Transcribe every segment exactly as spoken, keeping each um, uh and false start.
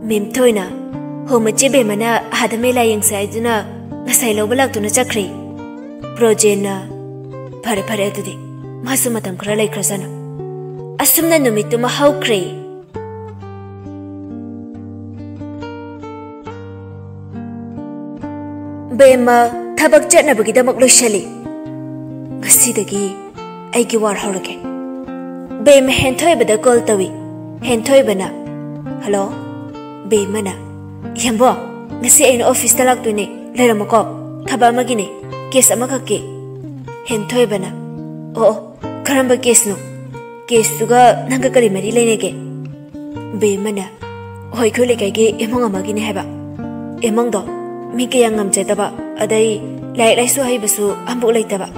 ꯃꯦꯝ ꯊꯣꯏꯅ, ꯍꯣ, ꯃꯆꯦ ꯕꯦꯝꯃꯅ ꯑꯥꯗ ꯃꯦꯂꯥ ꯌꯦꯡꯁꯦ ꯍꯥꯏꯗꯨꯅ ꯉꯁꯥꯏ ꯂꯧꯕ ꯂꯥꯛꯇꯨꯅ ꯆꯠꯈ꯭ꯔꯦ꯫ ꯄ꯭ꯔꯣꯖꯦꯟꯅ, "ꯐꯔꯦ, ꯐꯔꯦ, ꯑꯗꯨꯗꯤ ꯃꯥꯁꯨ ꯃꯇꯝ ꯈꯔ ꯂꯩꯈ꯭ꯔꯁꯅꯨ꯫ ꯑꯁꯨꯝꯅ ꯅꯨꯃꯤꯠꯇꯨꯃ ꯍꯧꯈ꯭ꯔꯦ"꯫ ꯕꯦꯝꯃ ꯊꯕꯛ ꯆꯠꯅꯕꯒꯤꯗꯃꯛ ꯂꯣꯏꯁꯤꯜꯂꯤ꯫ "ꯉꯁꯤꯗꯒꯤ ꯑꯩꯒꯤ ꯋꯥꯔ ꯍꯧꯔꯒꯦ"꯫ ꯕꯦꯝꯃ ꯍꯦꯟꯊꯣꯏꯕꯗ ꯀꯣꯜ ꯇꯧꯏ꯫ ꯍꯦꯟꯊꯣꯏꯕꯅ, "ꯍꯜꯂꯣ"꯫ ꯕꯦꯝꯃꯅ, "ꯏꯌꯥꯝꯕꯣ, ꯉꯁꯤ ꯑꯩꯅ ꯑꯣꯐꯤꯁꯇ ꯂꯥꯛꯇꯣꯏꯅꯦ, ꯂꯩꯔꯝꯃꯨꯀꯣ, ꯊꯕꯛ ꯑꯃꯒꯤꯅꯦ, ꯀꯦꯁ ꯑꯃꯈꯛꯀꯤ"꯫ ꯍꯦꯟꯊꯣꯏꯕꯅ, "ꯑꯣ, ꯑꯣ, ꯀꯔꯝꯕ ꯀꯦꯁꯅꯣ? ꯀꯦꯁꯇꯨꯒ ꯅꯪꯒ ꯀꯔꯤ ꯃꯔꯤ ꯂꯩꯅꯒꯦ?" ꯕꯦꯝꯃꯅ, "ꯍꯣꯏ, ꯑꯩꯈꯣꯏ ꯂꯩꯀꯥꯏꯒꯤ ꯏꯃꯨꯡ ꯑꯃꯒꯤꯅꯦ ꯍꯥꯏꯕ꯫ ꯏꯃꯨꯡꯗꯣ ꯃꯤ ꯀꯌꯥ ꯉꯝꯖꯗꯕ, ꯑꯗꯩ ꯂꯥꯏꯔꯤꯛ ꯂꯥꯏꯁꯨ ꯍꯩꯕꯁꯨ ꯑꯝꯐꯥꯎ ꯂꯩꯇꯕ꯫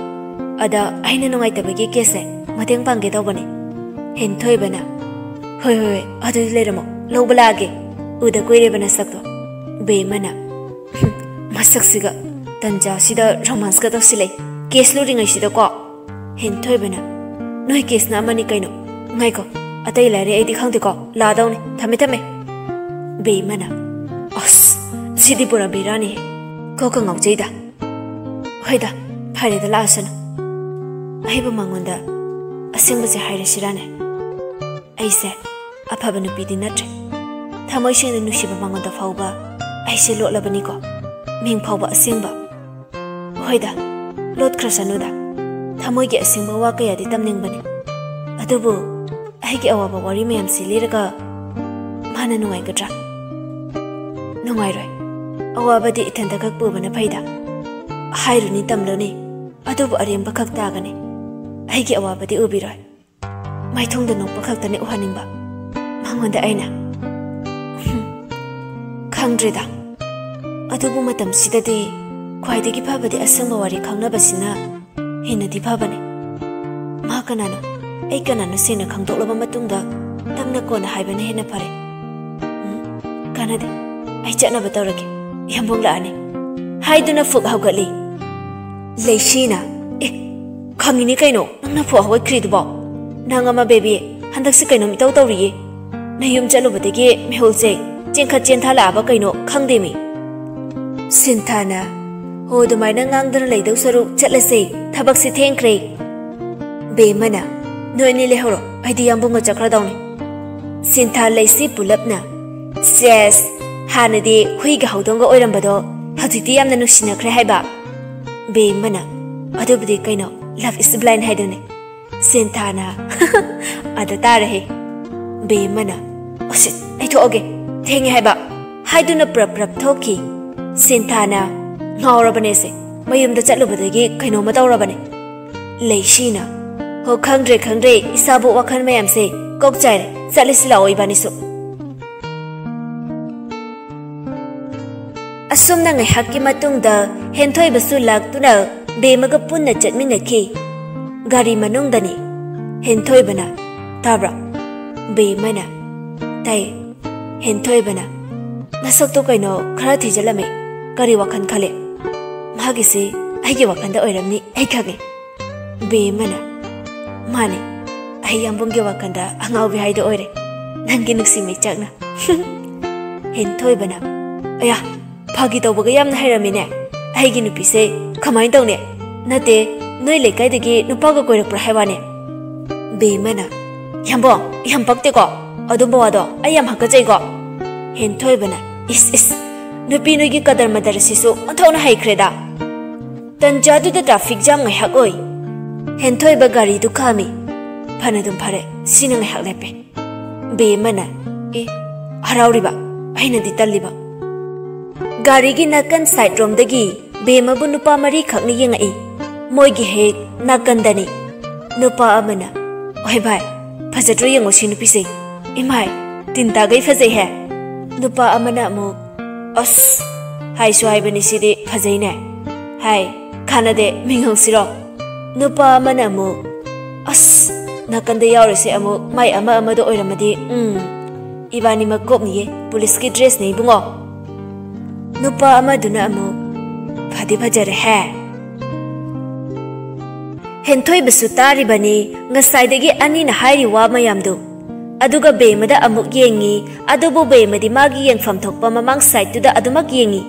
ꯑꯗ ꯑꯩꯅ ꯅꯨꯡꯉꯥꯏꯇꯕꯒꯤ ꯀꯦꯁꯁꯦ ꯃꯇꯦꯡ ꯄꯥꯡꯒꯦ ꯇꯧꯕꯅꯦ"꯫ ꯍꯦꯟꯊꯣꯏꯕꯅ, "ꯍꯣꯏ, ꯍꯣꯏ, ꯍꯣꯏ, ꯑꯗꯨꯗꯤ ꯂꯩꯔꯝꯃꯣ, ꯂꯧꯕ ꯂꯥꯛꯑꯒꯦ꯫ ꯎꯗ ꯀꯨꯏꯔꯦꯕ ꯅꯁꯛꯇꯣ"꯫ ꯕꯦꯝꯃꯅ, "ꯍꯨꯝ, ꯃꯁꯛꯁꯤꯒ ꯇꯟꯖꯥꯁꯤꯗ ꯔꯣꯃꯥꯟꯁꯀ ꯇꯧꯁꯤꯜꯂꯛꯏ, ꯀꯦꯁ ꯂꯨꯔꯤꯉꯩꯁꯤꯗꯀꯣ"꯫ ꯍꯦꯟꯊꯣꯏꯕꯅ, "ꯅꯣꯏ ꯀꯦꯁꯅ ꯑꯃꯅꯤ ꯀꯩꯅꯣ꯫ ꯉꯥꯏꯈꯣ, ꯑꯇꯩ ꯂꯥꯏꯔꯤ ꯑꯩꯗꯤ ꯈꯪꯗꯦꯀꯣ, ꯂꯥꯗꯧꯅꯦ, ꯊꯝꯃꯦ, ꯊꯝꯃꯦ"꯫ ꯕꯦꯝꯃꯅ, "ꯑꯁ, ꯁꯤꯗꯤ ꯄꯨꯔꯥ ꯕꯦꯔꯥꯅꯤꯍꯦ, ꯀꯣꯛꯀ ꯉꯥꯎꯖꯩꯗ꯫ ꯍꯣꯏꯗ, ꯐꯔꯦꯗ, ꯂꯥꯛꯑꯁꯅꯨ꯫ ꯑꯩꯕꯨ ꯃꯉꯣꯟꯗ ꯑꯁꯦꯡꯕꯁꯦ ꯍꯥꯏꯔꯁꯤꯔꯥꯅꯦ? ꯑꯩꯁꯦ ꯑꯐꯕ ꯅꯨꯄꯤꯗꯤ ꯅꯠꯇ꯭ꯔꯦ꯫ ꯊꯃꯣꯏ ꯁꯦꯡꯅ ꯅꯨꯡꯁꯤꯕ ꯃꯉꯣꯟꯗ ꯐꯥꯎꯕ ꯑꯩꯁꯦ ꯂꯣꯠꯂꯕꯅꯤꯀꯣ, ꯃꯤꯡ ꯐꯥꯎꯕ ꯑꯁꯦꯡꯕ꯫ ꯍꯣꯏꯗ, ꯂꯣꯠꯈ꯭ꯔꯁꯅꯨꯗ꯫ ꯊꯃꯣꯏꯒꯤ ꯑꯁꯦꯡꯕ ꯋꯥ ꯀꯌꯥꯗꯤ ꯇꯝꯅꯤꯡꯕꯅꯤ꯫ ꯑꯗꯨꯕꯨ ꯑꯩꯒꯤ ꯑꯋꯥꯕ ꯋꯥꯔꯤ ꯃꯌꯥꯝꯁꯤ ꯂꯤꯔꯒ ꯃꯥꯅ ꯅꯨꯡꯉꯥꯏꯒꯗ꯭ꯔꯥ? ꯅꯨꯡꯉꯥꯏꯔꯣꯏ꯫ ꯑꯋꯥꯕꯗꯤ ꯏꯊꯟꯇ ꯈꯛ ꯄꯨꯕꯅ ꯐꯩꯗ꯫ ꯍꯥꯏꯔꯨꯅꯤ ꯇꯝꯂꯨꯅꯤ, ꯑꯗꯨꯕꯨ ꯑꯔꯦꯝꯕ ꯈꯛ ꯇꯥꯒꯅꯤ꯫ ꯑꯩꯒꯤ ꯑꯋꯥꯕꯗꯤ ꯎꯕꯤꯔꯣꯏ꯫ ꯃꯥꯏꯊꯣꯡꯗ ꯅꯣꯛꯄ ꯈꯛꯇꯅꯤ ꯎꯍꯟꯅꯤꯡꯕ ꯃꯉꯣꯟꯗ ꯑꯩꯅ"꯫ ꯍꯨꯝ꯫ ꯈꯪꯗ꯭ꯔꯦꯗ꯫ ꯑꯗꯨꯕꯨ ꯃꯇꯝꯁꯤꯗꯗꯤ ꯈ꯭ꯋꯥꯏꯗꯒꯤ ꯐꯕꯗꯤ ꯑꯁꯪꯕ ꯋꯥꯔꯤ ꯈꯪꯅꯕꯁꯤꯅ ꯍꯦꯟꯅꯗꯤ ꯐꯕꯅꯦ꯫ ꯃꯥ ꯀꯅꯥꯅꯣ, ꯑꯩ ꯀꯅꯥꯅꯣ ꯁꯦꯡꯅ ꯈꯪꯗꯣꯛꯂꯕ ꯃꯇꯨꯡꯗ ꯇꯞꯅ ꯀꯣꯟꯅ ꯍꯥꯏꯕꯅ ꯍꯦꯟꯅ ꯐꯔꯦ꯫ ꯎꯝ, ꯀꯥꯟꯅꯗꯦ, ꯑꯩ ꯆꯠꯅꯕ ꯇꯧꯔꯒꯦ꯫ ꯌꯥꯝꯕꯨꯡ ꯂꯥꯛꯑꯅꯤ꯫ ꯍꯥꯏꯗꯨꯅ ꯐꯨꯛ ꯍꯧꯒꯠꯂꯤ꯫ ꯂꯩꯁꯤꯅ, "ꯑꯦ, ꯈꯪꯉꯤꯅꯤ ꯀꯩꯅꯣ ꯅꯪꯅ ꯐꯨꯛ ꯍꯧꯒꯠꯈ꯭ꯔꯤꯗꯨꯕꯣ꯫ ꯅꯪ ꯑꯃ ꯕꯦꯕꯤ, ꯍꯟꯗꯛꯁꯤ ꯀꯩꯅꯣꯝ ꯏꯇꯧ ꯇꯧꯔꯤꯌꯦ꯫ ꯅꯌꯨꯝ ꯆꯠꯂꯨꯕꯗꯒꯤ ꯃꯤꯍꯨꯜꯁꯦ ꯆꯦꯟꯈꯠ ꯆꯦꯟꯊꯥꯂꯛꯑꯕ ꯀꯩꯅꯣ ꯈꯪꯗꯦꯃꯤ꯫" ꯁꯤꯟꯊꯥꯅ, "ꯍꯣ, ꯑꯗꯨꯃꯥꯏꯅ ꯉꯥꯡꯗꯅ ꯂꯩꯗꯧ ꯁꯔꯨꯛ ꯆꯠꯂꯁꯦ, ꯊꯕꯛꯁꯤ ꯊꯦꯡꯈ꯭ꯔꯦ꯫" ꯕꯦꯝꯃꯅ, "ꯅꯣꯏ ꯑꯅꯤ ꯂꯩꯍꯧꯔꯣ, ꯑꯩꯗꯤ ꯌꯥꯝꯕꯨꯡꯒ ꯆꯠꯈ꯭ꯔꯗꯧꯅꯤ꯫" ꯁꯤꯟꯊꯥ ꯂꯩꯁꯤ ꯄꯨꯂꯞꯅ, "ꯁꯦꯁ, ꯍꯥꯟꯅꯗꯤ ꯍꯨꯏꯒ ꯍꯧꯗꯣꯡꯒ ꯑꯣꯏꯔꯝꯕꯗꯣ ꯍꯧꯖꯤꯛꯇꯤ ꯌꯥꯝꯅ ꯅꯨꯡꯁꯤꯅꯈ꯭ꯔꯦ ꯍꯥꯏꯕ?" ꯕꯦꯝꯃꯅ, "ꯑꯗꯨꯕꯨꯗꯤ ꯀꯩꯅꯣ, love is blind ꯍꯥꯏꯗꯨꯅꯦ꯫" ꯁꯤꯟꯊꯥꯅ, "ꯑꯗ ꯇꯥꯔꯦꯍꯦ꯫" ꯕꯦꯝꯃꯅ, "ꯑꯁꯤꯠ, ꯑꯩ ꯊꯣꯛꯑꯒꯦ, ꯊꯦꯡꯉꯦ ꯍꯥꯏꯕ꯫" ꯍꯥꯏꯗꯨꯅ ꯄ꯭ꯔꯞ ꯄ꯭ꯔꯞ ꯊꯣꯛꯈꯤ꯫ ꯁꯤꯟꯊꯥꯅ, "ꯉꯥꯎꯔꯕꯅꯦꯁꯦ, ꯃꯌꯨꯝꯗ ꯆꯠꯂꯨꯕꯗꯒꯤ ꯀꯩꯅꯣꯝꯃ ꯇꯧꯔꯕꯅꯦ꯫" ꯂꯩꯁꯤꯅ, "ꯍꯣ, ꯈꯪꯗ꯭ꯔꯦ, ꯈꯪꯗ꯭ꯔꯦ, ꯏꯁꯥꯕꯨ ꯋꯥꯈꯜ ꯃꯌꯥꯝꯁꯦ ꯀꯣꯛ ꯆꯥꯏꯔꯦ, ꯆꯠꯂꯁꯤ ꯂꯥꯛꯑꯣ ꯏꯕꯥꯅꯤꯁꯨ꯫" ꯑꯁꯨꯝꯅ ꯉꯥꯏꯍꯥꯛꯀꯤ ꯃꯇꯨꯡꯗ ꯍꯦꯟꯊꯣꯏꯕꯁꯨ ꯂꯥꯛꯇꯨꯅ ꯕꯦꯝꯃꯒ ꯄꯨꯟꯅ ꯆꯠꯃꯤꯟꯅꯈꯤ꯫ ꯒꯥꯔꯤ ꯃꯅꯨꯡꯗꯅꯤ꯫ ꯍꯦꯟꯊꯣꯏꯕꯅ, "ꯇꯥꯕ꯭ꯔꯥ?" ꯕꯦꯝꯃꯅ, "ꯇꯥꯏ꯫" ꯍꯦꯟꯊꯣꯏꯕꯅ, "ꯅꯁꯛꯇꯣ ꯀꯩꯅꯣ ꯈꯔ ꯊꯤꯖꯤꯜꯂꯝꯃꯦ꯫ ꯀꯔꯤ ꯋꯥꯈꯜ ꯈꯜꯂꯦ? ꯃꯥꯒꯤꯁꯤ ꯑꯩꯒꯤ ꯋꯥꯈꯜꯗ ꯑꯣꯏꯔꯝꯅꯤ, ꯑꯩ ꯈꯪꯉꯦ꯫" ꯕꯦꯝꯃꯅ, "ꯃꯥꯅꯦ, ꯑꯩ ꯌꯥꯝꯕꯨꯡꯒꯤ ꯋꯥꯈꯜꯗ ꯑꯉꯥꯎꯕꯤ ꯍꯥꯏꯗꯣ ꯑꯣꯏꯔꯦ, ꯅꯪꯒꯤ ꯅꯨꯡꯁꯤ ꯃꯩꯆꯥꯛꯅ꯫" ꯍꯦꯟꯊꯣꯏꯕꯅ, "ꯑꯌꯥ, ꯐꯥꯒꯤ ꯇꯧꯕꯒ ꯌꯥꯝꯅ ꯍꯩꯔꯝꯃꯤꯅꯦ꯫ ꯑꯩꯒꯤ ꯅꯨꯄꯤꯁꯦ ꯀꯃꯥꯏꯅ ꯇꯧꯅꯤ? ꯅꯠꯇꯦ, ꯅꯣꯏ ꯂꯩꯀꯥꯏꯗꯒꯤ ꯅꯨꯄꯥꯒ ꯀꯣꯏꯔꯛꯄ꯭ꯔꯥ ꯍꯥꯏ ꯋꯥꯅꯦ꯫" ꯕꯦꯝꯃꯅ, "ꯌꯥꯝꯕꯣ, ꯌꯥꯝ ꯄꯛꯇꯦꯀꯣ꯫ ꯑꯗꯨꯝꯕ ꯋꯥꯗꯣ ꯑꯩ ꯌꯥꯝ ꯍꯥꯀꯠꯆꯩꯀꯣ꯫" ꯍꯦꯟꯊꯣꯏꯕꯅ, "ꯏꯁ, ꯏꯁ, ꯅꯨꯄꯤ ꯅꯣꯏꯒꯤ ꯀꯗꯔ ꯃꯗꯔꯁꯤꯁꯨ ꯑꯣꯟꯊꯣꯛꯅ ꯍꯩꯈ꯭ꯔꯦꯗ꯫" ꯇꯟꯖꯥꯗꯨꯗ traffic jam ꯉꯥꯏꯍꯥꯛ ꯑꯣꯏ꯫ ꯍꯦꯟꯊꯣꯏꯕ ꯒꯥꯔꯤꯗꯨ ꯈꯥꯝꯃꯤ꯫ "ꯐꯅꯗꯨꯝ ꯐꯔꯦ, ꯁꯤꯅ ꯉꯥꯏꯍꯥꯛ ꯂꯦꯞꯄꯦ꯫" ꯕꯦꯝꯃꯅ, "ꯑꯦ, ꯍꯔꯥꯎꯔꯤꯕ? ꯑꯩꯅꯗꯤ ꯇꯜꯂꯤꯕ꯫" ꯒꯥꯔꯤꯒꯤ ꯅꯥꯀꯟ side ꯔꯣꯝꯗꯒꯤ ꯕꯦꯝꯃꯕꯨ ꯅꯨꯄꯥ ꯃꯔꯤꯈꯛꯅ ꯌꯦꯡꯉꯛꯏ꯫ ꯃꯣꯏꯒꯤ ꯍꯦꯛ ꯅꯥꯀꯟꯗꯅꯤ꯫ ꯅꯨꯄꯥ ꯑꯃꯅ, "ꯑꯣꯍꯦ ꯚꯥꯏ, ꯐꯖꯗ꯭ꯔꯣ ꯌꯦꯡꯉꯣ ꯁꯤ ꯅꯨꯄꯤꯁꯦ꯫ ꯏꯃꯥꯏ, ꯇꯤꯟ ꯇꯥꯒꯩ ꯐꯖꯩꯍꯦ꯫" ꯅꯨꯄꯥ ꯑꯃꯅ ꯑꯃꯨꯛ, "ꯑꯁ, ꯍꯥꯏꯁꯨ ꯍꯥꯏꯕꯅꯤ, ꯁꯤꯗꯤ ꯐꯖꯩꯅꯦ꯫ ꯍꯥꯏ, ꯀꯥꯟꯅꯗꯦ, ꯃꯤꯡ ꯍꯪꯁꯤꯔꯣ?" ꯅꯨꯄꯥ ꯑꯃꯅ ꯑꯃꯨꯛ, "ꯑꯁ, ꯅꯥꯀꯟꯗ ꯌꯥꯎꯔꯤꯁꯦ ꯑꯃꯨꯛ ꯃꯥꯏ ꯑꯃ ꯑꯃꯗ ꯑꯣꯏꯔꯝꯃꯗꯤ, ꯎꯝ, ꯏꯕꯥꯅꯤꯃꯛ ꯀꯣꯛꯅꯤꯌꯦ, ꯄꯨꯂꯤꯁꯀꯤ ꯗ꯭ꯔꯦꯁꯅꯦ ꯏꯕꯨꯡꯉꯣ꯫" ꯅꯨꯄꯥ ꯑꯃꯗꯨꯅ ꯑꯃꯨꯛ, "ꯐꯗꯤ ꯐꯖꯔꯦꯍꯦ꯫ ꯍꯦꯟꯊꯣꯏꯕꯁꯨ ꯇꯥꯔꯤꯕꯅꯤ ꯉꯁꯥꯏꯗꯒꯤ ꯑꯅꯤꯅ ꯍꯥꯏꯔꯤ ꯋꯥ ꯃꯌꯥꯝꯗꯨ꯫" ꯑꯗꯨꯒ ꯕꯦꯝꯃꯗ ꯑꯃꯨꯛ ꯌꯦꯡꯉꯤ꯫ ꯑꯗꯨꯕꯨ ꯕꯦꯝꯃꯗꯤ ꯃꯥꯒꯤ ꯌꯦꯡꯐꯝ ꯊꯣꯛꯄ ꯃꯃꯥꯡ ꯁꯥꯏꯠꯇꯨꯗ ꯑꯗꯨꯃꯛ ꯌꯦꯡꯉꯤ꯫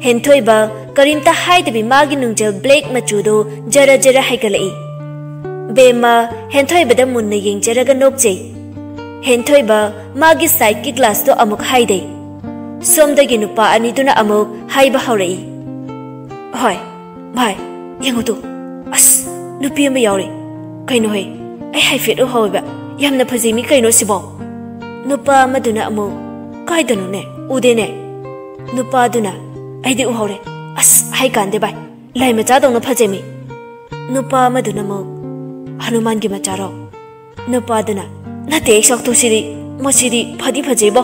ꯍꯦꯟꯊꯣꯏꯕ ꯀꯔꯤꯝꯇ ꯍꯥꯏꯗꯕꯤ ꯃꯥꯒꯤ ꯅꯨꯡꯖꯦꯜ ꯕ꯭ꯂꯦꯛ ꯃꯆꯨꯗꯨ ꯖꯔ ꯖꯔ ꯍꯥꯏꯒꯠꯂꯛꯏ꯫ ꯕꯦꯝꯃ ꯍꯦꯟꯊꯣꯏꯕꯗ ꯃꯨꯟꯅ ꯌꯦꯡꯖꯔꯒ ꯅꯣꯛꯆꯩ꯫ ꯍꯦꯟꯊꯣꯏꯕ ꯃꯥꯒꯤ ꯁꯥꯏꯠꯀꯤ ꯒ꯭ꯂꯥꯁꯇꯨ ꯑꯃꯨꯛ ꯍꯥꯏꯗꯩ꯫ ꯁꯣꯝꯗꯒꯤ ꯅꯨꯄꯥ ꯑꯅꯤꯗꯨꯅ ꯑꯃꯨꯛ ꯍꯥꯏꯕ ꯍꯧꯔꯛꯏ, "ꯍꯣꯏ, ꯚꯥꯏ, ꯌꯦꯡꯉꯨ ꯇꯨ꯫ ꯑꯁ, ꯅꯨꯄꯤ ꯑꯃ ꯌꯥꯎꯔꯦ꯫ ꯀꯩꯅꯣ ꯍꯦ, ꯑꯩ ꯍꯥꯏꯐꯦꯠ ꯎꯍꯧꯋꯦꯕ꯫ ꯌꯥꯝꯅ ꯐꯖꯩ ꯃꯤ, ꯀꯩꯅꯣ ꯁꯤꯕꯣ?" ꯅꯨꯄꯥ ꯑꯃꯗꯨꯅ ꯑꯃꯨꯛ, "ꯀꯥꯏꯗꯅꯣꯅꯦ? ꯎꯗꯦꯅꯦ꯫" ꯅꯨꯄꯥꯗꯨꯅ, "ꯑꯩꯗꯤ ꯎꯍꯧꯔꯦ꯫ ꯑꯁ, ꯍꯥꯏ ꯀꯥꯟꯗꯦ ꯚꯥꯏ, ꯂꯥꯏ ꯃꯆꯥꯗꯧꯅ ꯐꯖꯩ ꯃꯤ꯫" ꯅꯨꯄꯥ ꯑꯃꯗꯨꯅ ꯑꯃꯨꯛ, "ꯍꯅꯨꯃꯥꯟꯒꯤ ꯃꯆꯥꯔꯣ?" ꯅꯨꯄꯥꯗꯨꯅ, "ꯅꯠꯇꯦ, ꯑꯩ ꯁꯛꯇꯨꯁꯤꯗꯤ, ꯃꯁꯤꯗꯤ ꯐꯗꯤ ꯐꯖꯩꯕꯣ꯫"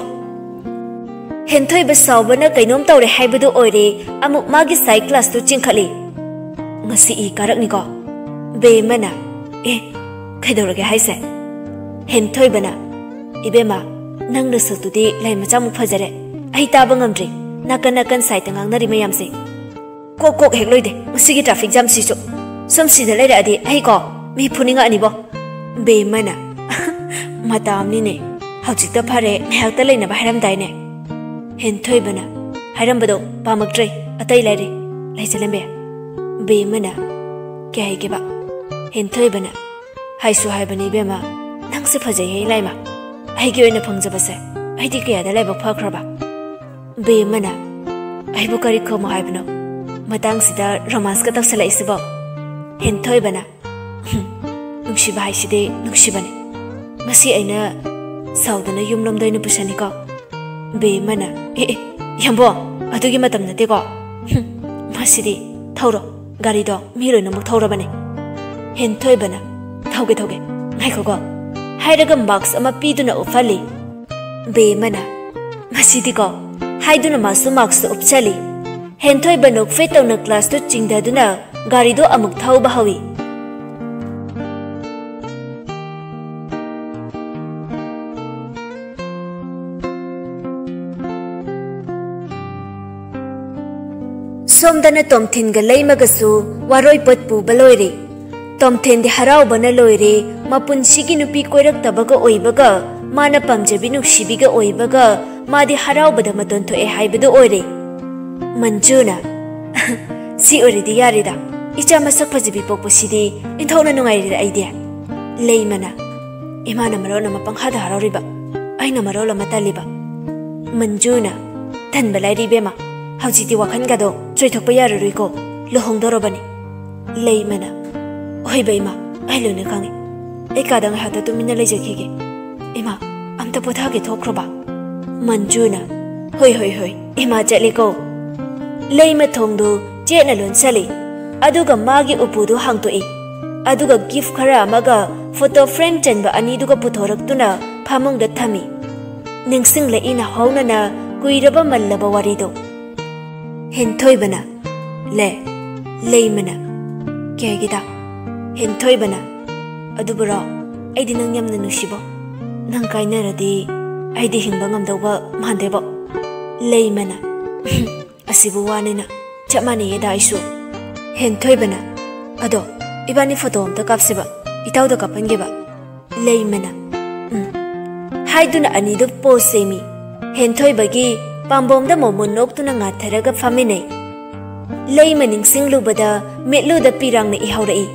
ꯍꯦꯟꯊꯣꯏꯕ ꯁꯥꯎꯕꯅ ꯀꯩꯅꯣꯝ ꯇꯧꯔꯦ ꯍꯥꯏꯕꯗꯨ ꯑꯣꯏꯔꯦ꯫ ꯑꯃꯨꯛ ꯃꯥꯒꯤ ꯁꯥꯏꯠ ꯒ꯭ꯂꯥꯁꯇꯨ ꯆꯤꯡꯈꯠꯂꯤ꯫ "ꯉꯁꯤ ꯏ ꯀꯥꯔꯛꯅꯤꯀꯣ꯫" ꯕꯦꯝꯃꯅ, "ꯑꯦ, ꯀꯩꯗꯧꯔꯒꯦ ꯍꯥꯏꯁꯦ?" ꯍꯦꯟꯊꯣꯏꯕꯅ, "ꯏꯕꯦꯝꯃ, ꯅꯪ ꯅꯁꯛꯇꯨꯗꯤ ꯂꯥꯏ ꯃꯆꯥꯃꯨꯛ ꯐꯖꯔꯦ꯫ ꯑꯩ ꯇꯥꯕ ꯉꯝꯗ꯭ꯔꯦ, ꯅꯥꯀꯟ ꯅꯥꯀꯟ ꯁꯥꯏꯠꯇ ꯉꯥꯡꯅꯔꯤ ꯃꯌꯥꯝꯁꯦ꯫ ꯀꯣꯛ ꯀꯣꯛ ꯍꯦꯛ ꯂꯣꯏꯗꯦ ꯃꯁꯤꯒꯤ ꯇ꯭ꯔꯥꯐꯤꯛ ꯖꯥꯝꯁꯤꯁꯨ꯫ ꯁꯨꯝ ꯁꯤꯗ ꯂꯩꯔꯛꯑꯗꯤ ꯑꯩꯀꯣ ꯃꯤ ꯐꯨꯅꯤꯡꯉꯛꯑꯅꯤꯕꯣ꯫" ꯕꯦꯝꯃꯅ, "ꯃꯇꯥ ꯑꯃꯅꯤꯅꯦ, ꯍꯧꯖꯤꯛꯇ ꯐꯔꯦ, ꯉꯥꯏꯍꯥꯛꯇ ꯂꯩꯅꯕ ꯍꯥꯏꯔꯝꯗꯥꯏꯅꯦ?" ꯍꯦꯟꯊꯣꯏꯕꯅ, "ꯍꯥꯏꯔꯝꯕꯗꯣ ꯄꯥꯝꯃꯛꯇ꯭ꯔꯦ, ꯑꯇꯩ ꯂꯩꯔꯦ, ꯂꯩꯖꯂꯝꯕ ꯌꯥꯏ꯫" ꯕꯦꯝꯃꯅ, "ꯀꯩ ꯍꯥꯏꯒꯦꯕ?" ꯍꯦꯟꯊꯣꯏꯕꯅ, "ꯍꯥꯏꯁꯨ ꯍꯥꯏꯕꯅꯤ ꯏꯕꯦꯝꯃ, ꯅꯪꯁꯦ ꯐꯖꯩꯍꯦ ꯏꯂꯥꯏꯃ꯫ ꯑꯩꯒꯤ ꯑꯣꯏꯅ ꯐꯪꯖꯕꯁꯦ ꯑꯩꯗꯤ ꯀꯌꯥꯗ ꯂꯥꯏꯕꯛ ꯐꯈ꯭ꯔꯕ꯫" ꯕꯦꯝꯃꯅ, "ꯑꯩꯕꯨ ꯀꯔꯤ ꯈꯨꯝꯃꯣ ꯍꯥꯏꯕꯅꯣ ꯃꯇꯥꯡꯁꯤꯗ ꯔꯣꯃꯥꯟꯁꯀ ꯇꯧꯁꯜꯂꯛꯏꯁꯤꯕꯣ?" ꯍꯦꯟꯊꯣꯏꯕꯅ, "ꯍꯨꯝ, ꯅꯨꯡꯁꯤꯕ ꯍꯥꯏꯁꯤꯗꯤ ꯅꯨꯡꯁꯤꯕꯅꯤ꯫ ꯉꯁꯤ ꯑꯩꯅ ꯁꯥꯎꯗꯅ ꯌꯨꯝꯂꯣꯝꯗ ꯑꯣꯏꯅ ꯄꯨꯁꯟꯅꯤꯀꯣ꯫" ꯕꯦꯝꯃꯅ, "ꯑꯦ, ꯑꯦ, ꯌꯥꯝꯕꯣ, ꯑꯗꯨꯒꯤ ꯃꯇꯝ ꯅꯠꯇꯦꯀꯣ꯫ ꯍꯨꯝ, ꯃꯁꯤꯗꯤ ꯊꯧꯔꯣ, ꯒꯥꯔꯤꯗꯣ ꯃꯤ ꯂꯣꯏꯅꯃꯛ ꯊꯧꯔꯕꯅꯦ꯫" ꯍꯦꯟꯊꯣꯏꯕꯅ, "ꯊꯧꯒꯦ, ꯊꯧꯒꯦ, ꯉꯥꯏꯈꯣꯀꯣ꯫" ꯍꯥꯏꯔꯒ ꯃꯥꯛꯁ ꯑꯃ ꯄꯤꯗꯨꯅ ꯎꯞꯍꯜꯂꯤ꯫ ꯕꯦꯝꯃꯅ, "ꯃꯁꯤꯗꯤꯀꯣ, ꯍꯥꯏꯗꯨꯅ ꯃꯥꯁꯨ ꯃꯥꯛꯁꯇꯨ ꯎꯞꯁꯜꯂꯤ꯫ ꯍꯦꯟꯊꯣꯏꯕ ꯅꯣꯛꯐꯦꯠ ꯇꯧꯅ ꯀ꯭ꯂꯥꯁꯇꯨ ꯆꯤꯡꯊꯗꯨꯅ ꯒꯥꯔꯤꯗꯣ ꯑꯃꯨꯛ ꯊꯧꯕ ꯍꯧꯏ꯫ ꯁꯣꯝꯗꯅ ꯇꯣꯝꯊꯤꯟꯒ ꯂꯩꯃꯒꯁꯨ ꯋꯥꯔꯣꯏ ꯄꯣꯠ ꯄꯨꯕ ꯂꯣꯏꯔꯦ꯫ ꯇꯣꯝꯊꯤꯟꯗꯤ ꯍꯔꯥꯎꯕꯅ ꯂꯣꯏꯔꯦ꯫ ꯃꯄꯨꯟꯁꯤꯒꯤ ꯅꯨꯄꯤ ꯀꯣꯏꯔꯛꯇꯕꯒ ꯑꯣꯏꯕꯒ, ꯃꯥꯅ ꯄꯥꯝꯖꯕꯤ ꯅꯨꯡꯁꯤꯕꯤꯒ ꯑꯣꯏꯕꯒ, ꯃꯥꯗꯤ ꯍꯔꯥꯎꯕꯗ ꯃꯇꯣꯟ ꯊꯣꯛꯑꯦ ꯍꯥꯏꯕꯗꯨ ꯑꯣꯏꯔꯦ꯫ ꯃꯟꯖꯨꯅ, "ꯁꯤ ꯑꯣꯏꯔꯗꯤ ꯌꯥꯔꯦꯗ꯫ ꯏꯆꯥ ꯃꯁꯛ ꯐꯖꯕꯤ ꯄꯣꯛꯄꯁꯤꯗꯤ ꯏꯟꯊꯣꯛꯅ ꯅꯨꯡꯉꯥꯏꯔꯦꯗ ꯑꯩꯗꯤ꯫" ꯂꯩꯃꯅ, "ꯏꯃꯥꯅ ꯃꯔꯣꯟ ꯑꯃ ꯄꯪꯍꯥꯗ ꯍꯔꯥꯎꯔꯤꯕ, ꯑꯩꯅ ꯃꯔꯣꯜ ꯑꯃ ꯇꯜꯂꯤꯕ꯫" ꯃꯟꯖꯨꯅ, "ꯇꯟꯕ ꯂꯥꯏꯔꯤ ꯏꯕꯦꯝꯃ, ꯍꯧꯖꯤꯛꯇꯤ ꯋꯥꯈꯜꯒꯗꯣ ꯆꯣꯏꯊꯣꯛꯄ ꯌꯥꯔꯔꯣꯏꯀꯣ, ꯂꯨꯍꯣꯡꯗꯧꯔꯕꯅꯤ꯫" ꯂꯩꯃꯅ, "ꯍꯣꯏꯕ ꯏꯃꯥ, ꯑꯩ ꯂꯣꯏꯅ ꯈꯪꯉꯤ꯫ ꯑꯩ ꯀꯥꯗ ꯉꯥꯏꯍꯥꯛꯇ ꯇꯨꯃꯤꯟꯅ ꯂꯩꯖꯈꯤꯒꯦ꯫ ꯏꯃꯥ, ꯑꯝꯇ ꯄꯣꯊꯥꯒꯦ ꯊꯣꯛꯈ꯭ꯔꯣꯕ꯫" ꯃꯟꯖꯨꯅ, "ꯍꯣꯏ, ꯍꯣꯏ, ꯍꯣꯏ, ꯏꯃꯥ ꯆꯠꯂꯦꯀꯣ꯫" ꯂꯩꯃ ꯊꯣꯡꯗꯨ ꯆꯦꯠꯅ ꯂꯣꯟꯁꯜꯂꯤ, ꯑꯗꯨꯒ ꯃꯥꯒꯤ ꯎꯄꯨꯗꯨ ꯍꯥꯡꯇꯣꯛꯏ, ꯑꯗꯨꯒ ꯒꯤꯐ ꯈꯔ ꯑꯃꯒ ꯐꯣꯇꯣ ꯐ꯭ꯔꯦꯝ ꯆꯟꯕ ꯑꯅꯤꯗꯨꯒ ꯄꯨꯊꯣꯔꯛꯇꯨꯅ ꯐꯃꯨꯡꯗ ꯊꯝꯃꯤ꯫ ꯅꯤꯡꯁꯤꯡꯂꯛꯏ ꯅꯍꯧꯅꯅ ꯀꯨꯏꯔꯕ ꯃꯜꯂꯕ ꯋꯥꯔꯤꯗꯣ꯫ ꯍꯦꯟꯊꯣꯏꯕꯅ, "ꯂꯦ꯫" ꯂꯩꯃꯅ, "ꯀꯩꯒꯤꯗ?" ꯍꯦꯟꯊꯣꯏꯕꯅ, "ꯑꯗꯨꯕꯨꯔꯣ, ꯑꯩꯗꯤ ꯅꯪ ꯌꯥꯝꯅ ꯅꯨꯡꯁꯤꯕꯣ꯫ ꯅꯪ ꯀꯥꯏꯅꯔꯗꯤ ꯑꯩꯗꯤ ꯍꯤꯡꯕ ꯉꯝꯗꯧꯕ ꯃꯥꯟꯗꯦꯕꯣ꯫" ꯂꯩꯃꯅ, "ꯑꯁꯤꯕꯨ ꯋꯥꯅꯤꯅ, ꯆꯞ ꯃꯥꯟꯅꯩꯌꯦꯗ ꯑꯩꯁꯨ꯫" ꯍꯦꯟꯊꯣꯏꯕꯅ, "ꯑꯗꯣ, ꯏꯕꯥꯅꯤ ꯐꯣꯇꯣ ꯑꯝꯇ ꯀꯥꯞꯁꯤꯕ, ꯏꯇꯥꯎꯗ ꯀꯥꯞꯍꯟꯒꯦꯕ꯫" ꯂꯩꯃꯅ, "ꯎꯝ" ꯍꯥꯏꯗꯨꯅ ꯑꯅꯤꯗꯨ ꯄꯣꯁ ꯁꯦꯝꯃꯤ꯫ ꯍꯦꯟꯊꯣꯏꯕꯒꯤ ꯄꯥꯝꯕꯣꯝꯗ ꯃꯣꯃꯣꯟ ꯅꯣꯛꯇꯨꯅ ꯉꯥꯊꯔꯒ ꯐꯝꯃꯤꯟꯅꯩ꯫ ꯂꯩꯃ ꯅꯤꯡꯁꯤꯡꯂꯨꯕꯗ ꯃꯤꯠꯂꯨꯗ ꯄꯤꯔꯥꯡꯅ ꯏꯍꯧꯔꯛꯏ꯫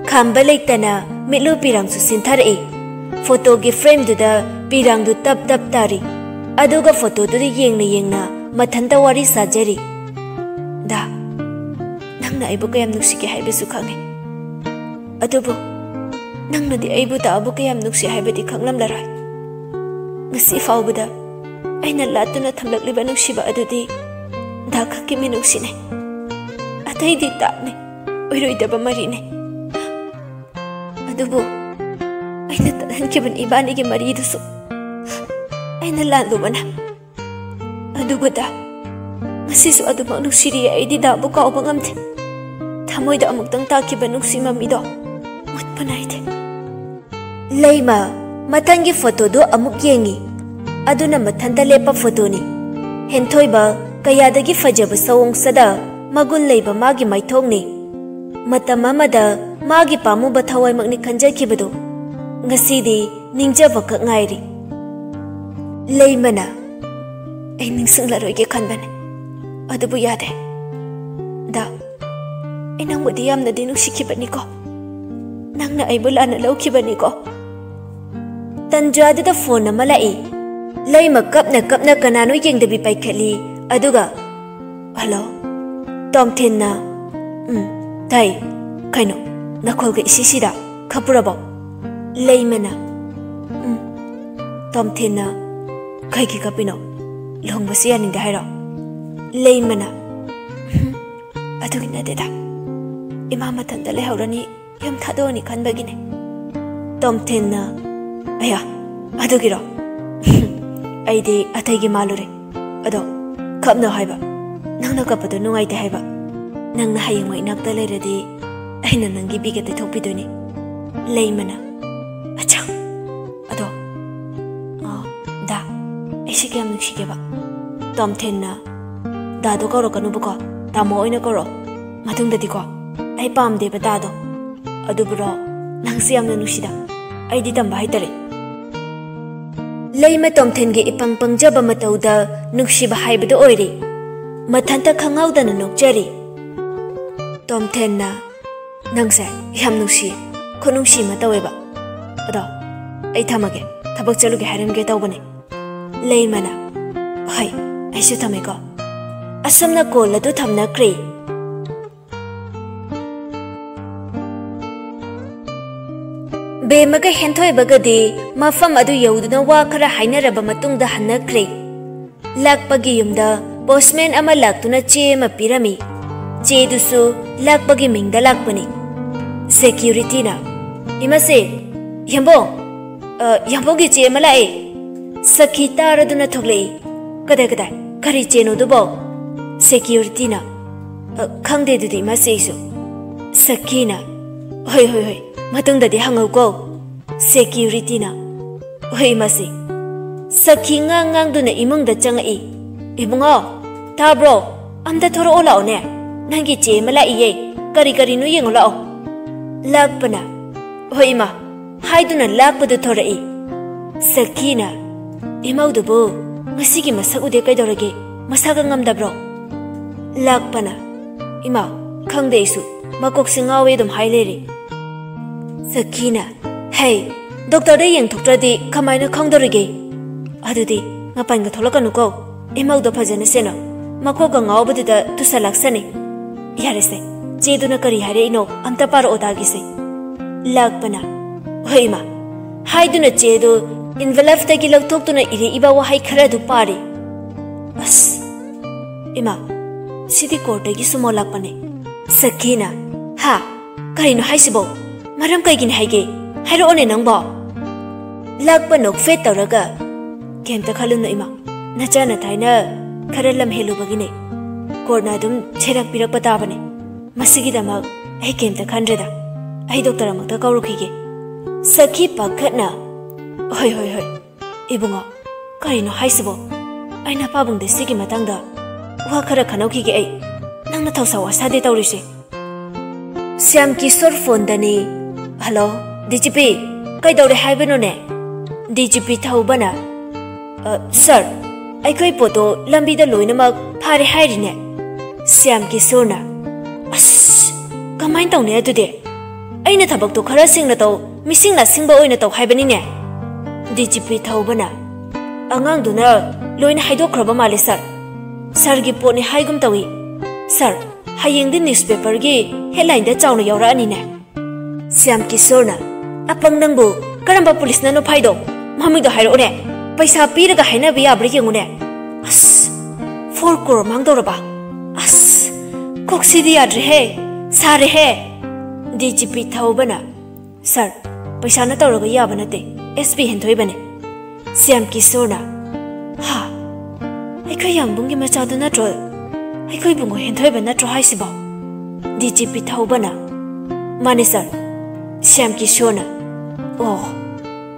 ꯈꯥꯝꯕ ꯂꯩꯇꯅ ꯃꯤꯠꯂꯨ ꯄꯤꯔꯥꯡꯁꯨ ꯁꯤꯟꯊꯔꯛꯏ꯫ ꯐꯣꯇꯣꯒꯤ ꯐ꯭ꯔꯦꯝꯗꯨꯗ ꯄꯤꯔꯥꯡꯗꯨ ꯇꯞ ꯇꯞ ꯇꯥꯔꯤ꯫ ꯑꯗꯨꯒ ꯐꯣꯇꯣꯗꯨꯗ ꯌꯦꯡꯅ ꯌꯦꯡꯅ ꯃꯊꯟꯇ ꯋꯥꯔꯤ ꯁꯥꯖꯔꯤ꯫ "ꯗꯥ, ꯅꯪꯅ ꯑꯩꯕꯨ ꯀꯌꯥꯝ ꯅꯨꯡꯁꯤꯒꯦ ꯍꯥꯏꯕꯁꯨ ꯈꯪꯉꯦ꯫ ꯑꯗꯨꯕꯨ ꯅꯪꯅꯗꯤ ꯑꯩꯕꯨ ꯗꯥꯕꯨ ꯀꯌꯥꯝ ꯅꯨꯡꯁꯤ ꯍꯥꯏꯕꯗꯤ ꯈꯪꯂꯝꯂꯔꯣꯏ꯫ ꯉꯁꯤ ꯐꯥꯎꯕꯗ ꯑꯩꯅ ꯂꯥꯠꯇꯨꯅ ꯊꯝꯂꯛꯂꯤꯕ ꯅꯨꯡꯁꯤꯕ ꯑꯗꯨꯗꯤ ꯗꯥ ꯈꯛꯀꯤ ꯃꯤꯅꯨꯡꯁꯤꯅꯦ꯫ ꯑꯇꯩꯗꯤ ꯇꯥꯠꯅꯦ, ꯑꯣꯏꯔꯣꯏꯗꯕ ꯃꯔꯤꯅꯦ꯫ ꯑꯗꯨꯕꯨ ꯑꯩꯅ ꯇꯠꯍꯟꯈꯤꯕꯅꯤ ꯏꯕꯥꯅꯤꯒꯤ ꯃꯔꯤꯗꯨꯁꯨ꯫ ꯑꯩꯅ ꯂꯥꯜꯂꯨꯕꯅ꯫ ꯑꯗꯨꯕꯨ ꯗꯥ, ꯉꯁꯤꯁꯨ ꯑꯗꯨꯃꯛ ꯅꯨꯡꯁꯤꯔꯤ꯫ ꯑꯩꯗꯤ ꯗꯥꯕꯨ ꯀꯥꯎꯕ ꯉꯝꯗꯦ꯫ ꯊꯃꯣꯏꯗ ꯑꯃꯨꯛꯇꯪ ꯇꯥꯈꯤꯕ ꯅꯨꯡꯁꯤ ꯃꯃꯤꯗꯣ ꯃꯨꯠꯄ ꯅꯥꯏꯗꯦ꯫ ꯂꯩꯃ ꯃꯊꯪꯒꯤ ꯐꯣꯇꯣꯗꯨ ꯑꯃꯨꯛ ꯌꯦꯡꯉꯤ꯫ ꯑꯗꯨꯅ ꯃꯊꯟꯇ ꯂꯦꯞꯄ ꯐꯣꯇꯣꯅꯤ꯫ ꯍꯦꯟꯊꯣꯏꯕ ꯀꯌꯥꯗꯒꯤ ꯐꯖꯕ ꯁꯑꯣꯡꯁꯤꯗ ꯃꯒꯨꯟ ꯂꯩꯕ ꯃꯥꯒꯤ ꯃꯥꯏꯊꯣꯡꯅꯤ꯫ ꯃꯇꯝ ꯑꯃꯗ ꯃꯥꯒꯤ ꯄꯥꯝꯃꯨꯕ ꯊꯋꯥꯏꯃꯛꯅꯤ ꯈꯟꯖꯈꯤꯕꯗꯨ ꯉꯁꯤꯗꯤ ꯅꯤꯡꯖꯕꯈꯛ ꯉꯥꯏꯔꯤ꯫ ꯂꯩꯃꯅ, "ꯑꯩ ꯅꯤꯡꯁꯤꯡꯂꯔꯣꯏꯒꯦ ꯈꯟꯕꯅꯦ, ꯑꯗꯨꯕꯨ ꯌꯥꯗꯦ꯫ ꯗꯥ, ꯑꯩ ꯅꯪꯕꯨꯗꯤ ꯌꯥꯝꯅꯗꯤ ꯅꯨꯡꯁꯤꯈꯤꯕꯅꯤꯀꯣ꯫ ꯅꯪꯅ ꯑꯩꯕꯨ ꯂꯥꯟꯅ ꯂꯧꯈꯤꯕꯅꯤꯀꯣ꯫" ꯇꯟꯖꯥꯗꯨꯗ ꯐꯣꯟ ꯑꯃ ꯂꯥꯛꯏ꯫ ꯂꯩꯃ ꯀꯞꯅ ꯀꯞꯅ ꯀꯅꯥꯅꯣ ꯌꯦꯡꯗꯕꯤ ꯄꯥꯏꯈꯠꯂꯤ꯫ ꯑꯗꯨꯒ, "ꯍꯜꯂꯣ?" ꯇꯣꯝꯊꯤꯟꯅ, "ꯎꯝ, ꯇꯥꯏ꯫ ꯀꯩꯅꯣ, ꯅꯈꯣꯜꯒ ꯏꯁꯤꯁꯤꯗ? ꯈꯞꯄꯨꯔꯕꯣ?" ꯂꯩꯃꯅ, "ꯎꯝ꯫" ꯇꯣꯝꯊꯤꯟꯅ, "ꯀꯩꯒꯤ ꯀꯞꯄꯤꯅꯣ? ꯂꯨꯍꯣꯡꯕꯁꯤ ꯌꯥꯅꯤꯡꯗꯦ ꯍꯥꯏꯔꯣ?" ꯂꯩꯃꯅ, "ꯎꯝ, ꯑꯗꯨꯒꯤ ꯅꯠꯇꯦꯗ꯫ ꯏꯃꯥ ꯃꯊꯟꯇ ꯂꯩꯍꯧꯔꯅꯤ, ꯌꯨꯝ ꯊꯥꯗꯣꯛꯑꯅꯤ ꯈꯟꯕꯒꯤꯅꯦ꯫" ꯇꯣꯝꯊꯤꯟꯅ, "ꯑꯌꯥ, ꯑꯗꯨꯒꯤꯔꯣ? ꯑꯩꯗꯤ ꯑꯇꯩꯒꯤ ꯃꯥꯜꯂꯨꯔꯦ꯫ ꯑꯗꯣ, ꯀꯞꯅꯣ ꯍꯥꯏꯕ꯫ ꯅꯪꯅ ꯀꯞꯄꯗꯣ ꯅꯨꯡꯉꯥꯏꯇꯦ ꯍꯥꯏꯕ꯫ ꯅꯪꯅ ꯍꯌꯦꯡꯋꯥꯏ ꯏꯅꯥꯛꯇ ꯂꯩꯔꯗꯤ ꯑꯩꯅ ꯅꯪꯒꯤ ꯄꯤꯒ ꯇꯩꯊꯣꯛꯄꯤꯗꯣꯏꯅꯦ꯫" ꯂꯩꯃꯅ, "ꯑꯠꯆꯥ, ꯑꯗꯣ, ꯑ, ꯗꯥ, ꯑꯩꯁꯦ ꯀꯌꯥꯝ ꯅꯨꯡꯁꯤꯒꯦꯕ?" ꯇꯣꯝꯊꯤꯟꯅ, "ꯗꯥꯗꯣ ꯀꯧꯔꯛꯀꯅꯨꯕꯀꯣ, ꯇꯥꯃꯣ ꯑꯣꯏꯅ ꯀꯧꯔꯛꯑꯣ꯫ ꯃꯇꯨꯡꯗꯗꯤꯀꯣ, ꯑꯩ ꯄꯥꯝꯗꯦꯕ ꯗꯥꯗꯣ꯫" "ꯑꯗꯨꯕꯨꯔꯣ, ꯅꯪꯁꯦ ꯌꯥꯝꯅ ꯅꯨꯡꯁꯤꯗ꯫ ꯑꯩꯗꯤ ꯇꯝꯕ ꯍꯩꯇꯔꯦ꯫" ꯂꯩꯃ ꯇꯣꯝꯊꯤꯟꯒꯤ ꯏꯄꯪ ꯄꯪꯖꯕ ꯃꯇꯧꯗ ꯅꯨꯡꯁꯤꯕ ꯍꯥꯏꯕꯗꯨ ꯑꯣꯏꯔꯦ꯫ ꯃꯊꯟꯇ ꯈꯪꯍꯧꯗꯅ ꯅꯣꯛꯆꯔꯤ꯫ ꯇꯣꯝꯊꯤꯟꯅ, "ꯅꯪꯁꯦ ꯌꯥꯝ ꯅꯨꯡꯁꯤꯌꯦ, ꯈꯨꯅꯨꯡꯁꯤ ꯑꯃ ꯇꯧꯋꯦꯕ꯫ ꯑꯗꯣ ꯑꯩ ꯊꯝꯃꯒꯦ, ꯊꯕꯛ ꯆꯠꯂꯨꯒꯦ ꯍꯥꯏꯔꯝꯒꯦ ꯇꯧꯕꯅꯦ꯫" ꯂꯩꯃꯅ, "ꯍꯣꯏ, ꯑꯩꯁꯨ ꯊꯝꯃꯦꯀꯣ꯫" ꯑꯁꯨꯝꯅ ꯀꯣꯜ ꯑꯗꯨ ꯊꯝꯅꯈ꯭ꯔꯦ꯫ ꯕꯦꯝꯃꯒ ꯍꯦꯟꯊꯣꯏꯕꯒꯗꯤ ꯃꯐꯝ ꯑꯗꯨ ꯌꯧꯗꯨꯅ ꯋꯥ ꯈꯔ ꯍꯥꯏꯅꯔꯕ ꯃꯇꯨꯡꯗ ꯍꯟꯅꯈ꯭ꯔꯦ꯫ ꯂꯥꯛꯄꯒꯤ ꯌꯨꯝꯗ ꯄꯣꯁꯃꯦꯟ ꯑꯃ ꯂꯥꯛꯇꯨꯅ ꯆꯦ ꯑꯃ ꯄꯤꯔꯝꯃꯤ꯫ ꯆꯦꯗꯨꯁꯨ ꯂꯥꯛꯄꯒꯤ ꯃꯤꯡꯗ ꯂꯥꯛꯄꯅꯤ꯫ ꯁꯦꯀ꯭ꯌꯨꯔꯤꯇꯤꯅ, "ꯏꯃꯥꯁꯦ, ꯌꯥꯝꯕꯣꯡ, ꯑ, ꯌꯥꯝꯕꯣꯡꯒꯤ ꯆꯦ ꯑꯃ ꯂꯥꯛꯑꯦ꯫" ꯁꯈꯤ ꯇꯥꯔꯗꯨꯅ ꯊꯣꯛꯂꯛꯏ꯫ "ꯀꯗꯥꯏ, ꯀꯗꯥꯏ?" "ꯀꯔꯤ ꯆꯦꯅꯣ ꯑꯗꯨꯕꯣ?" ꯁꯦꯀ꯭ꯌꯨꯔꯤꯇꯤꯅ, "ꯑ, ꯈꯪꯗꯦ ꯑꯗꯨꯗꯤ ꯏꯃꯥ, ꯆꯦ ꯑꯩꯁꯨ꯫" ꯁꯈꯤꯅ, "ꯍꯣꯏ, ꯍꯣꯏ, ꯍꯣꯏ, ꯃꯇꯨꯡꯗꯗꯤ ꯍꯪꯉꯧꯀꯣ꯫" ꯁꯦꯀ꯭ꯌꯨꯔꯤꯇꯤꯅ, "ꯍꯣꯏ ꯏꯃꯥ, ꯆꯦ꯫" ꯁꯈꯤ ꯉꯥꯡ ꯉꯥꯡꯗꯨꯅ ꯏꯃꯨꯡꯗ ꯆꯪꯉꯛꯏ꯫ "ꯏꯕꯨꯡꯉꯣ, ꯇꯥꯕ꯭ꯔꯣ? ꯑꯝꯇ ꯊꯣꯔꯛꯑꯣ ꯂꯥꯛꯑꯣꯅꯦ꯫ ꯅꯪꯒꯤ ꯆꯦ ꯑꯃ ꯂꯥꯛꯏꯌꯦ꯫ ꯀꯔꯤ ꯀꯔꯤꯅꯣ ꯌꯦꯡꯉꯨ ꯂꯥꯛꯑꯣ꯫" ꯂꯥꯛꯄꯅ, "ꯍꯣꯏ ꯏꯃꯥ" ꯍꯥꯏꯗꯨꯅ ꯂꯥꯛꯄꯗꯨ ꯊꯣꯔꯛꯏ꯫ ꯁꯈꯤꯅ, "ꯏꯃꯧꯗꯨꯕꯨ ꯉꯁꯤꯒꯤ ꯃꯁꯛ ꯎꯗꯦ, ꯀꯩꯗꯧꯔꯒꯦ? ꯃꯁꯥꯒ ꯉꯝꯗꯕ꯭ꯔꯣ?" ꯂꯥꯛꯄꯅ, "ꯏꯃꯥ, ꯈꯪꯗꯦ ꯑꯩꯁꯨ, ꯃꯀꯣꯛꯁꯦ ꯉꯥꯎꯋꯦ ꯑꯗꯨꯝ ꯍꯥꯏ ꯂꯩꯔꯦ꯫" ꯁꯈꯤꯅ, "ꯍꯩ, ꯗꯣꯛꯇꯔꯗ ꯌꯦꯡꯊꯣꯛꯇ꯭ꯔꯗꯤ ꯀꯃꯥꯏꯅ ꯈꯪꯗꯧꯔꯤꯒꯦ? ꯑꯗꯨꯗꯤ ꯃꯄꯥꯟꯒ ꯊꯣꯛꯂꯛꯀꯅꯨꯀꯣ꯫ ꯏꯃꯧꯗꯣ ꯐꯖꯅ ꯁꯦꯟꯅꯧ꯫ ꯃꯀꯣꯛꯀ ꯉꯥꯎꯕꯗꯨꯗ ꯇꯨꯁꯜꯂꯛꯁꯅꯤ꯫ ꯌꯥꯔꯦꯁꯦ, ꯆꯦꯗꯨꯅ ꯀꯔꯤ ꯍꯥꯏꯔꯛꯏꯅꯣ ꯑꯝꯇ ꯄꯥꯔꯛꯑꯣ ꯇꯥꯒꯦꯁꯦ꯫" ꯂꯥꯛꯄꯅ, "ꯍꯣꯏ ꯏꯃꯥ" ꯍꯥꯏꯗꯨꯅ ꯆꯦꯗꯨ ꯏꯟꯚꯦꯂꯞꯇꯒꯤ ꯂꯧꯊꯣꯛꯇꯨꯅ ꯏꯔꯛꯏꯕ ꯋꯥꯍꯩ ꯈꯔ ꯑꯗꯨ ꯄꯥꯔꯤ꯫ "ꯑꯁ, ꯏꯃꯥ, ꯁꯤꯗꯤ ꯀꯣꯔꯠꯇꯒꯤ ꯁꯨꯃꯣ ꯂꯥꯛꯄꯅꯦ꯫" ꯁꯈꯤꯅ, "ꯍꯥ? ꯀꯔꯤꯅꯣ ꯍꯥꯏꯁꯤꯕꯣ? ꯃꯔꯝ ꯀꯩꯒꯤꯅꯤ ꯍꯥꯏꯒꯦ? ꯍꯥꯏꯔꯛꯑꯣꯅꯦ ꯅꯪꯕꯣ꯫" ꯂꯥꯛꯄ ꯅꯣꯛꯐꯦꯠ ꯇꯧꯔꯒ, "ꯀꯩꯝꯇ ꯈꯜꯂꯨꯅꯨ ꯏꯃꯥ, ꯅꯆꯥꯅ ꯊꯥꯏꯅ ꯈꯔ ꯂꯝ ꯍꯦꯜꯂꯨꯕꯒꯤꯅꯦ꯫ ꯀꯣꯔꯠꯅ ꯑꯗꯨꯝ ꯁꯦꯔꯛ ꯄꯤꯔꯛꯄ ꯇꯥꯕꯅꯦ꯫ ꯃꯁꯤꯒꯤꯗꯃꯛ ꯑꯩ ꯀꯩꯝꯇ ꯈꯟꯗ꯭ꯔꯦꯗ꯫ ꯑꯩ ꯗꯣꯛꯇꯔ ꯑꯃꯨꯛꯇ ꯀꯧꯔꯨꯈꯤꯒꯦ꯫" ꯁꯈꯤ ꯄꯥꯈꯠꯅ, "ꯍꯣꯏ, ꯍꯣꯏ, ꯍꯣꯏ꯫ ꯏꯕꯨꯡꯉꯣ, ꯀꯔꯤꯅꯣ ꯍꯥꯏꯁꯤꯕꯣ? ꯑꯩ ꯅꯄꯥꯕꯨꯡꯗ ꯁꯤꯒꯤ ꯃꯇꯥꯡꯗ ꯋꯥ ꯈꯔ ꯈꯟꯅꯧꯈꯤꯒꯦ ꯑꯩ꯫ ꯅꯪꯅ ꯊꯧꯁꯥ ꯋꯥꯁꯥꯗꯦ ꯇꯧꯔꯤꯁꯦ꯫" Shyam Kishore ꯐꯣꯟꯗꯅꯤ꯫ "Hello, D G P, ꯀꯩꯗꯧꯔꯦ ꯍꯥꯏꯕꯅꯣꯅꯦ?" ꯗꯤ ꯖꯤ ꯄꯤ ꯊꯧꯕꯅ, "ꯑ, ꯁꯥꯔ, ꯑꯩꯈꯣꯏ ꯄꯣꯠꯇꯣ ꯂꯝꯕꯤꯗ ꯂꯣꯏꯅꯃꯛ ꯐꯥꯔꯦ ꯍꯥꯏꯔꯤꯅꯦ꯫" ꯁ꯭ꯌꯥꯝ ꯀꯤꯁꯣꯔꯅ, "ꯑꯁ, ꯀꯃꯥꯏꯅ ꯇꯧꯅꯤ ꯑꯗꯨꯗꯤ? ꯑꯩꯅ ꯊꯕꯛꯇꯣ ꯈꯔ ꯁꯤꯡꯅ ꯇꯧ, ꯃꯤꯁꯤꯡ ꯂꯥꯁꯤꯡꯕ ꯑꯣꯏꯅ ꯇꯧ ꯍꯥꯏꯕꯅꯤꯅꯦ꯫" ꯗꯤ ꯖꯤ ꯄꯤ ꯊꯧꯕꯅ, "ꯑꯉꯥꯡꯗꯨꯅ ꯂꯣꯏꯅ ꯍꯥꯏꯗꯣꯛꯈ꯭ꯔꯕ ꯃꯥꯜꯂꯦ ꯁꯥꯔ꯫ ꯁꯥꯔꯒꯤ ꯄꯣꯠꯅꯤ ꯍꯥꯏꯒꯨꯝ ꯇꯧꯏ꯫ ꯁꯥꯔ, ꯍꯌꯦꯡꯗꯤ ꯅ꯭ꯌꯨꯁꯄꯦꯄꯔꯒꯤ ꯍꯦꯗꯂꯥꯏꯟꯗ ꯆꯥꯎꯅ ꯌꯥꯎꯔꯛꯑꯅꯤꯅꯦ꯫" ꯁ꯭ꯌꯥꯝ ꯀꯤꯁꯣꯔꯅ, "ꯑꯄꯪ ꯅꯪꯕꯨ, ꯀꯔꯝꯕ ꯄꯨꯂꯤꯁꯅꯅꯣ ꯐꯥꯏꯗꯣ? ꯃꯃꯤꯡꯗꯣ ꯍꯥꯏꯔꯛꯎꯅꯦ꯫ ꯄꯩꯁꯥ ꯄꯤꯔꯒ ꯍꯥꯏꯅꯕ ꯌꯥꯕ꯭ꯔꯥ ꯌꯦꯡꯉꯨꯅꯦ꯫ ꯑꯁ, ꯐꯣꯔ ꯀ꯭ꯔꯣꯔ ꯃꯥꯡꯗꯧꯔꯕ꯫ ꯑꯁ, ꯀꯣꯛꯁꯤꯗꯤ ꯌꯥꯗ꯭ꯔꯦꯍꯦ, ꯁꯥꯔꯦꯍꯦ꯫" ꯗꯤ ꯖꯤ ꯄꯤ ꯊꯧꯕꯅ, "ꯁꯥꯔ, ꯄꯩꯁꯥꯅ ꯇꯧꯔꯒ ꯌꯥꯕ ꯅꯠꯇꯦ, ꯑꯦꯁ ꯄꯤ ꯍꯦꯟꯊꯣꯏꯕꯅꯦ꯫" ꯁ꯭ꯌꯥꯝ ꯀꯤꯁꯣꯔꯅ, "ꯍꯥ? ꯑꯩ ꯀꯌꯥꯝꯕꯨꯡꯒꯤ ꯃꯆꯥꯗꯨ ꯅꯠꯇ꯭ꯔꯣ? ꯑꯩꯈꯣꯏ ꯏꯕꯨꯡꯉꯣ ꯍꯦꯟꯊꯣꯏꯕ ꯅꯠꯇ꯭ꯔꯣ ꯍꯥꯏꯁꯤꯕꯣ? ꯗꯤ ꯖꯤ ꯄꯤ ꯊꯧꯕꯅ, "ꯃꯥꯅꯦ ꯁꯥꯔ, ꯁ꯭ꯌꯥꯝ ꯀꯤꯁꯣꯔꯅ"꯫ "ꯑꯣ,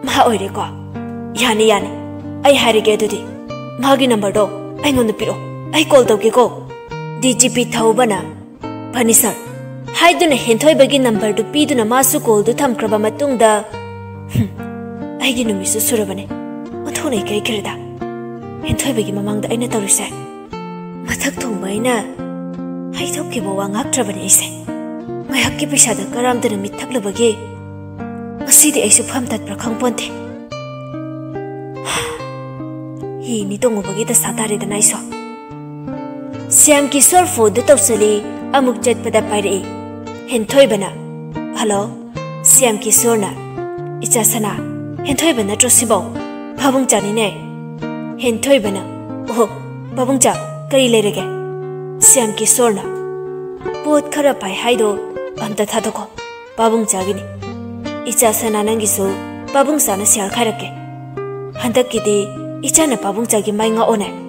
ꯃꯥ ꯑꯣꯏꯔꯦꯀꯣ꯫ ꯌꯥꯅꯤ, ꯌꯥꯅꯤ, ꯑꯩ ꯍꯥꯏꯔꯒꯦ꯫ ꯑꯗꯨꯗꯤ ꯃꯥꯒꯤ ꯅꯝꯕꯔꯗꯣ ꯑꯩꯉꯣꯟꯗ ꯄꯤꯔꯛꯑꯣ, ꯑꯩ ꯀꯣꯜ ꯇꯧꯒꯦꯀꯣ"꯫ ꯗꯤ ꯖꯤ ꯄꯤ ꯊꯧꯕꯅ, "ꯐꯅꯤ ꯁꯥꯔ" ꯍꯥꯏꯗꯨꯅ ꯍꯦꯟꯊꯣꯏꯕꯒꯤ ꯅꯝꯕꯔꯗꯨ ꯄꯤꯗꯨꯅ ꯃꯥꯁꯨ ꯀꯣꯜꯗꯨ ꯊꯝꯈ꯭ꯔꯕ ꯃꯇꯨꯡꯗ, "ꯍꯨꯝ, ꯑꯩꯒꯤ ꯅꯨꯃꯤꯠꯁꯨ ꯁꯨꯔꯕꯅꯦ, ꯑꯣꯟꯊꯣꯛꯅ ꯏꯀꯥꯏꯈ꯭ꯔꯦꯗ꯫ ꯍꯦꯟꯊꯣꯏꯕꯒꯤ ꯃꯃꯥꯡꯗ ꯑꯩꯅ ꯇꯧꯔꯤꯁꯦ꯫ ꯃꯊꯛ ꯊꯣꯡꯕ ꯑꯩꯅ ꯍꯩꯊꯣꯛꯈꯤꯕ ꯋꯥ ꯉꯥꯛꯇ꯭ꯔꯕꯅꯦ ꯑꯩꯁꯦ꯫ ꯉꯥꯏꯍꯥꯛꯀꯤ ꯄꯩꯁꯥꯗ ꯀꯔꯥꯝꯗꯅ ꯃꯤꯠ ꯊꯛꯂꯕꯒꯤ ꯉꯁꯤꯗꯤ ꯑꯩꯁꯨ ꯐꯝ ꯇꯠꯄ꯭ꯔꯥ ꯈꯪꯄꯣꯟꯇꯦ꯫ ꯍꯤꯅꯤ ꯇꯣꯡꯉꯨꯕꯒꯤ ꯗꯁꯥ ꯇꯥꯔꯦꯗꯅ ꯑꯩꯁꯨ"꯫ ꯁ꯭ꯌꯥꯝ ꯀꯤꯁꯣꯔ ꯐꯣꯟꯗꯨ ꯇꯧꯁꯜꯂꯤ꯫ ꯑꯃꯨꯛ ꯆꯠꯄꯗ ꯄꯥꯏꯔꯛꯏ꯫ ꯍꯦꯟꯊꯣꯏꯕꯅ, "ꯍꯜꯂꯣ"꯫ ꯁ꯭ꯌꯥꯝ ꯀꯤꯁꯣꯔꯅ, "ꯏꯆꯥ ꯁꯅꯥ, ꯍꯦꯟꯊꯣꯏꯕ ꯅꯠꯇ꯭ꯔꯣ ꯁꯤꯕꯣ? ꯄꯥꯕꯨꯡꯆꯥꯅꯤꯅꯦ"꯫ ꯍꯦꯟꯊꯣꯏꯕꯅ, "ꯑꯣꯍꯣ, ꯄꯥꯕꯨꯡꯆꯥ, ꯀꯔꯤ ꯂꯩꯔꯒꯦ?" ꯁ꯭ꯌꯥꯝ ꯀꯤꯁꯣꯔꯅ, "ꯄꯣꯠ ꯈꯔ ꯄꯥꯏ ꯍꯥꯏꯗꯣ ꯑꯝꯇ ꯊꯥꯗꯣꯛꯈꯣ, ꯄꯥꯕꯨꯡꯆꯥꯒꯤꯅꯤ꯫ ꯏꯆꯥ ꯁꯅꯥ, ꯅꯪꯒꯤꯁꯨ ꯄꯥꯕꯨꯡꯆꯥꯅ ꯁꯦꯜ ꯈꯥꯏꯔꯛꯀꯦ꯫ ꯍꯟꯗꯛꯀꯤꯗꯤ ꯏꯆꯥꯅ ꯄꯥꯕꯨꯡꯆꯥꯒꯤ ꯃꯥꯏ ꯉꯥꯛꯑꯣꯅꯦ"꯫